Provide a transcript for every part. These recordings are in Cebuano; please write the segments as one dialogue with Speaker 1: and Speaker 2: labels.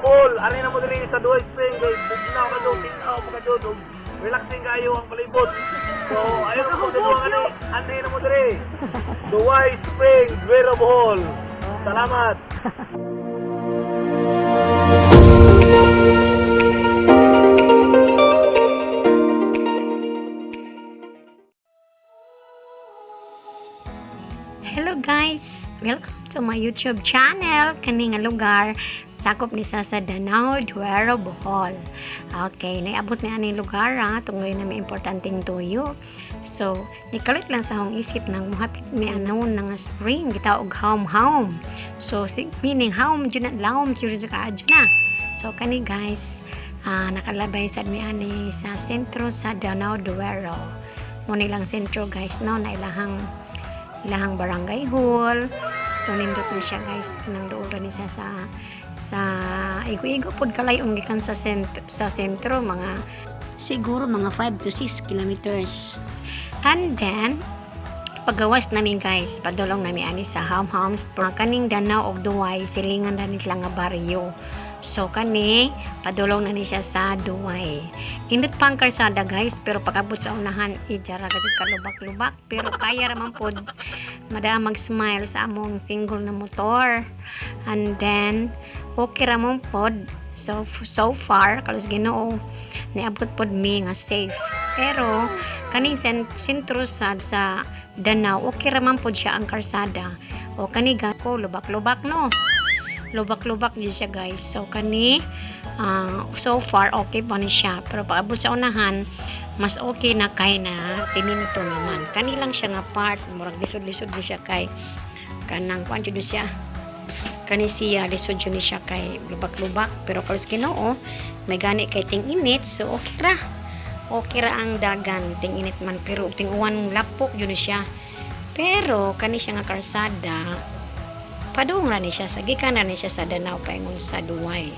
Speaker 1: Bohol. Ari na mo diri sa Duway Spring kay bugnaw ka do, tinaw pa ka do. Relaxing kayo ang palibot. So, ayaw na mo diri ani. Andi na mo diri. Duway Spring, Duero, Bohol. Salamat.
Speaker 2: Hello guys! Welcome to my YouTube channel. Kani nga lugar, sakop ni sa Danao, Duero, Bohol. Okay, naiabot ni aning lugar ha, tungod na may importanteng tuyo. So, nikalit lang sa akong isip nang muhapit mi anawon na nga spring, gitawag haum-haum. So, meaning haum jud na laom jud ka adyo na. So, kani guys, nakalabay sad mi ani sa sentro sa Danao, Duero. Mo nilang sentro guys, no, na ilahang ilahang barangay hall. So nindot na siya guys, kanang duol ra ni siya sa igo-igo pod kalayon gikan sa sentro, mga siguro mga 5 to 6 kilometers. And then pagawas namin guys, padulong nami ani sa Ham Hams, kaning Danao og Duway silingan ra ni sila nga baryo. So kani padulong na ni siya sa Duway. Nindot pa ang karsada guys, pero pag-abot sa unahan ijara ka jud kalubak-lubak, pero kaya ra man pod mada mag-smile sa among single na motor. And then okay ra man pod so so far, kalos Ginoo niabot pod mi nga safe. Pero kaning sentro sa Danao, okay ra man pod siya ang karsada. O kani ga ko lubak-lubak, no, lubak-lubak din siya guys. So kani so far okay pa ni siya, pero pag abot sa unahan mas okay na kay na siminto naman. Kani lang siya nga part murag lisod-lisod ni siya kay kanang kuan jud siya, kani siya lisod jud ni siya kay lubak-lubak. Pero kalos Ginoo, may gani kay ting init, so okay ra, okay ra ang dagan, ting init man, pero ting uwan lapok jud ni siya. Pero kani siya nga karsada, padung ra ni siya sa gikan ra ni siya sa Danao paingon sa Duway.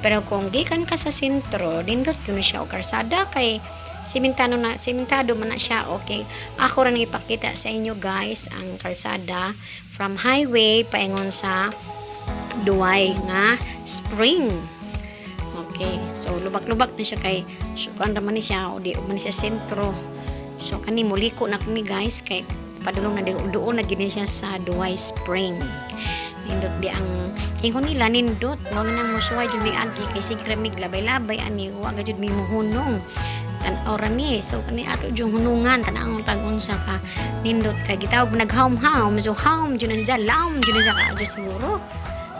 Speaker 2: Pero kung gikan ka sa sentro, nindot jud ni siya og karsada kay simentado na, simentado man na siya. Okay, ako ra nang ipakita sa inyo guys ang karsada from highway paingon sa Duway nga spring. Okay, so lubak-lubak na siya kay so kuan ra man ni siya o di man ni siya sentro. So kani muliko na kami guys kay padulong na doon na gid ni siya sa Duway Spring. Nindot bi ang ingon nila, nindot mao nang musuway jud mi agi kay sige ra mig labay-labay ani, wa ga jud mi muhunong, tan-aw ra ni. So kani ato jung hunungan, tan-awon tag unsa ka nindot kay gitawag naghawm-hawm. So hawm jud na siya, lawm jud na siya kaadyo siguro.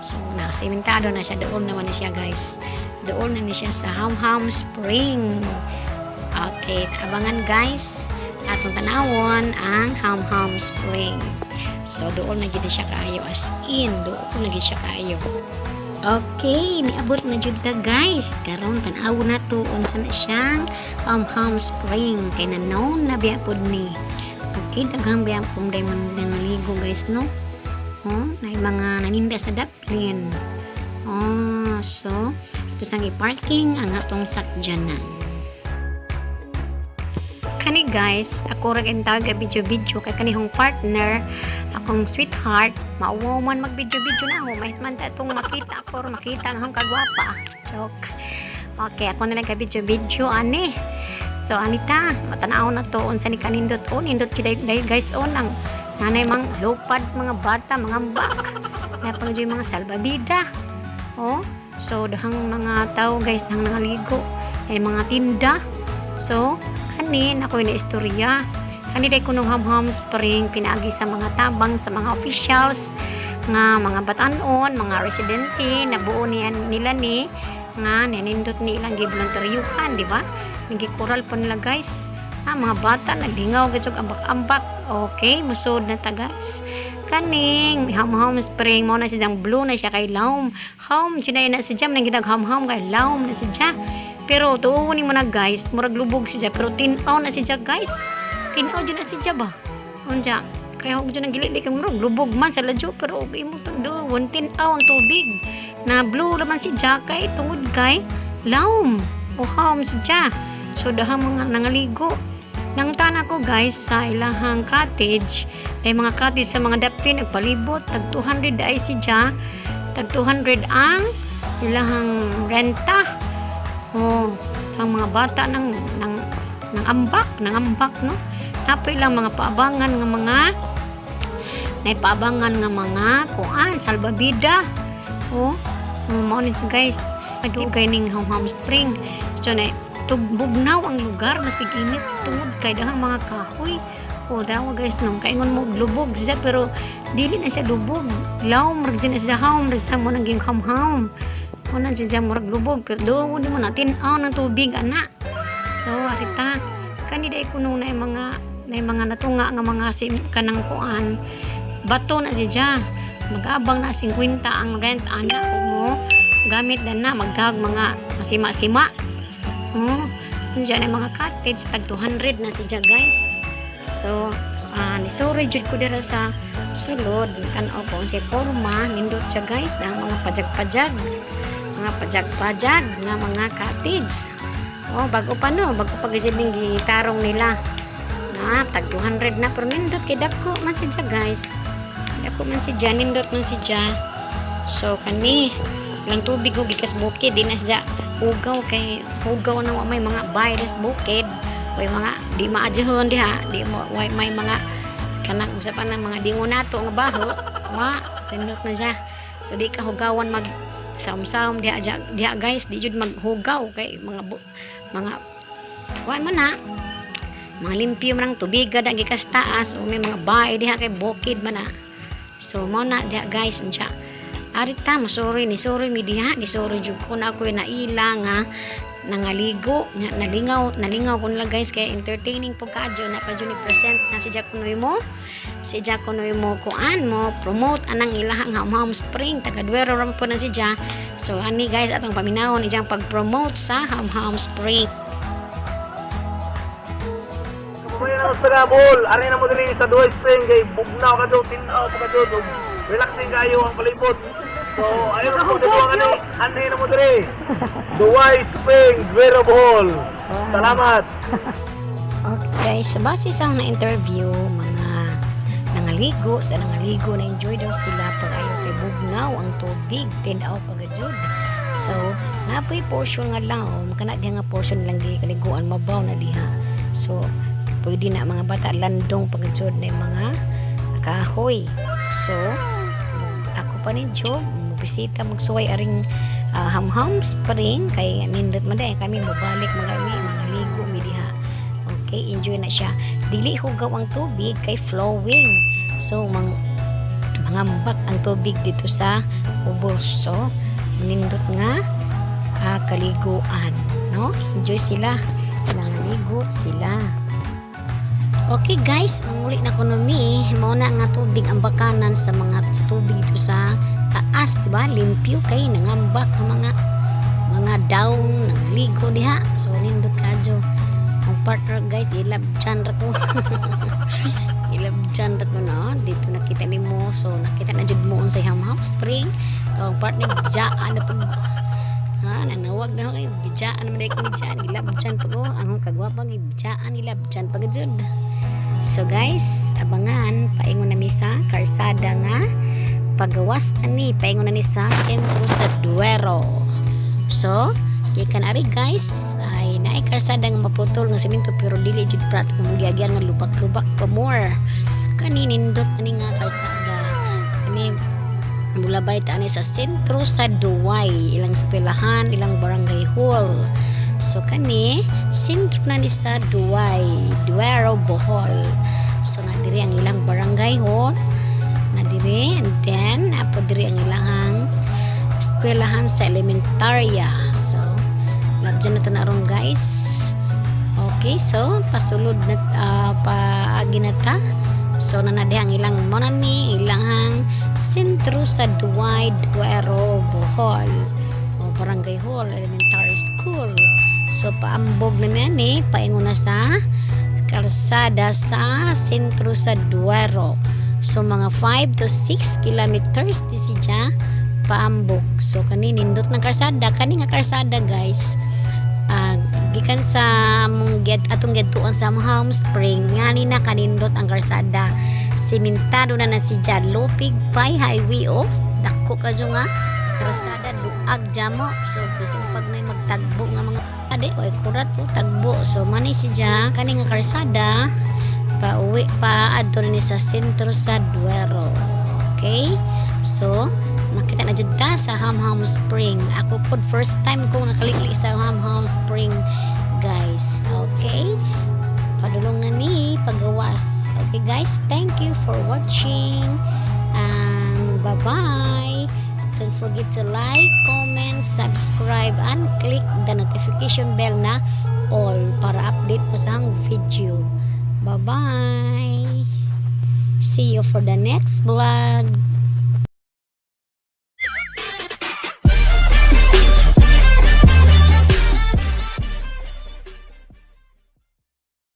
Speaker 2: So na simentado na siya, doon naman na siya guys, doon na ni siya sa Ham Ham Spring. Okay, abangan guys, atong tanawon ang Ham Ham Spring. So doon na gid siya kaayo, as in doon na gid siya kaayo. Okay, niabot na jud ta guys. Karon tan-aw na to unsa na siyang Ham Ham Spring kay na known na biya pod ni. Okay, daghang biya pong day man nangaligo guys, no. Oh, na mga naninda sa daplin. Oh, so ito sang i-parking ang atong sakyanan. Kani guys, ako ra intawag ka video-video kay kanihong partner, akong sweetheart, mauwaw man mag-video-video na ako. May man ta itong makita ako, or makita ang akong kagwapa. Joke. Okay, ako na lang ka video-video ani. So anita, matanaw na to unsa ni kanindot. Oh, nindot gyud dahil guys, oh, nang nanay mang lupad mga bata, mga bak. Na pa yung mga salbabida. Oh, so dahang mga tao guys nang nangaligo ay mga tinda. So kani nako na istorya. Kani day kuno Ham Spring pinaagi sa mga tabang sa mga officials nga mga batanon, mga residente, nabuo niya nila ni nga ninindot ni ilang givoluntaryuhan, di ba? Nagikural pa nila guys. Ah, mga bata naglingaw gud ambak-ambak. Okay, musod na ta guys. Kaning Ham Ham Spring mo na siyang blue na siya kay laom. Home siya na siya nang gitag ham ham kay laom na siya. Pero tuo ni mo na guys, murag lubog siya pero tin-aw na siya guys. Tin-aw jud na siya ba. Unja, kaya og jud nang gili kay murag lubog man sa ladyo, pero og imo tuon tin-aw ang tubig. Na blue raman si kay tungod kay laom o home siya. So dahang mga nangaligo. Nang tana ko guys sa ilahang cottage, dahil mga cottage sa mga daplin nagpalibot, tag 200 ay si Ja, tag 200 ang Ilahang renta. Oh, ang mga bata ng ambak, ng ambak, no? Napoy lang mga paabangan nga mga naipaabangan nga mga kuan salbabida. Oh, oh mao ni siya, guys. Adugay ning Hamham Spring. So na tugbugnaw ang lugar mas init tungod kay daghang mga kahoy. Oh, dawa, guys, no, kaingon mo lubog siya pero dili na siya lubog. Lawom ra na siya, hawom ra siya mo naging hamham. Mo na siya murag lubog pero do di mo natin aw ng tubig ana. So arita kani dai kuno na mga natunga nga mga sim, kanang kuan bato na siya. Mag-abang na 50 ang rent ana ug mo gamit na na magdahag mga masima-sima. Oh, nandiyan ang mga cottage tag 200 na siya, guys. So, nisuri jud ko dira sa sulod, tan-aw ko unsay porma, nindot siya, guys, na mga pajag-pajag. Mga pajag-pajag nga mga cottage. Oh, bago pa no, bago pa gyud ning gitarong nila. Na, tag 200 na pero nindot kay dako man siya, guys. Dako man siya, nindot man siya. So kani ilang tubig og gikas bukid, di na siya hugaw kay hugaw na wa may mga virus bukid. Way mga di maadyohon diha, di mo way may mga kanang usa pa ng mga dingo nato nga baho. Wa, sindot na siya. So di ka hugawan mag saum-saum diha diha, diha guys, di jud maghugaw kay mga kuan man na mga limpyo man ang tubig da gikas taas o may mga bae diha kay bukid man na. So mao na diha, guys, unsa arita masuri ni suri mi diha, ni suri jud ko na ako'y naila nga nangaligo nga nalingaw nalingaw ko nila, guys, kay entertaining po kaadyo na pa jud ni present na si Jack Noy mo, si Jack Noy mo kuan mo promote anang ilahang Hamham Spring, taga Duero ra po na si Ja. So ani, guys, atong paminawon ijang pag-promote sa Hamham Spring.
Speaker 1: Kababayan na sa Bohol, ari na mo diri sa Duway Spring kay bugnaw ka do, tin-aw pa ka do, ug relaxing kayo ang palibot. So, ayaw na mo dito ani, anhi na mo diri. Duway Spring, Duero, Bohol. Salamat.
Speaker 2: Okay guys, base sa na interview, mga nangaligo, sa nangaligo na enjoy daw sila pag ayaw kay bugnaw ang tubig, tin-aw pagajud. So, napoy portion nga laom, kana diha nga portion lang di kaliguan, mabaw na diha. So, pwede na mga bata landong pagajud na yung mga kahoy. So, ako pa ni Job, bisita magsuway aring Hamham Spring kay nindot man dahil kami mabalik mga mi mga ligo mi diha. Okay, enjoy na siya. Dili hugaw ang tubig kay flowing. So mangambak ang tubig dito sa ubos. So nindot nga kaliguan, no? Enjoy sila. Nangaligo sila. Okay guys, manguli na kuno mi, mao na nga tubig ang bakanan sa mga tubig dito sa taas, di ba? Limpyo kay nangambak ang mga daong nangaligo diha. So nindot kadyo. Ang partner, guys, ilab chan ra ko. Ilab chan ra ko, no. Dito nakita nimo, so nakita na jud mo unsay Hamham Spring. So ang partner bijaan na pag ha, nanawag na ako kayo. Bijaan naman dahil ko bijaan. Gilab chan pa ko. Ang kagwapa, bijaan, gilab chan pa jud. So guys, abangan paingon na mi sa karsada nga pagawas ani, paingon na ni sa sentro sa Duero. So, gikan ari, guys, ay naay karsada nga maputol nga semento pero dili jud prat kung giagyan nga lubak-lubak pa more. Kani nindot ani nga karsada. Kani mulabay ta ani sa sentro sa Duway, ilang eskwelahan, ilang barangay hall. So kani sentro na ni sa Duway, Duero, Bohol. So na diri ang ilang barangay hall, na diri, and then apo diri ang ilang eskwelahan sa elementarya. So labjan na to na ron, guys. Okay, so pasulod na paagi na ta. So nanadi ang ilang mo na ni ilang sentro sa Duway, Duero, Bohol. O Barangay Hall, Elementary School. So paambog na ni paingon na sa kalsada sa sentro sa Duero. So mga 5 to 6 kilometers di siya paambog. So kani nindot ng kalsada, kani nga kalsada, guys. Gikan sa among get atong gidtuan sa Hamham Spring ngani na kanindot ang kalsada. Simentado na na siya, lupig pay highway, oh. Dako kadyo nga kalsada luag. Ag jamo. So bisan pag may magtagbo nga mga ade oy kurat ko tagbo. So mani siya kani nga karsada pauwi pa adto ni sa sentro sa Duero. Okay? So nakita na jud ta sa Hamham Spring. Ako pod first time ko nakalikli sa Hamham Spring, guys. Okay? Padulong na ni pagawas. Okay guys, thank you for watching and bye-bye. Don't forget to like, comment, subscribe and click the notification bell na all para update mo sa akong video. Bye-bye. See you for the next vlog.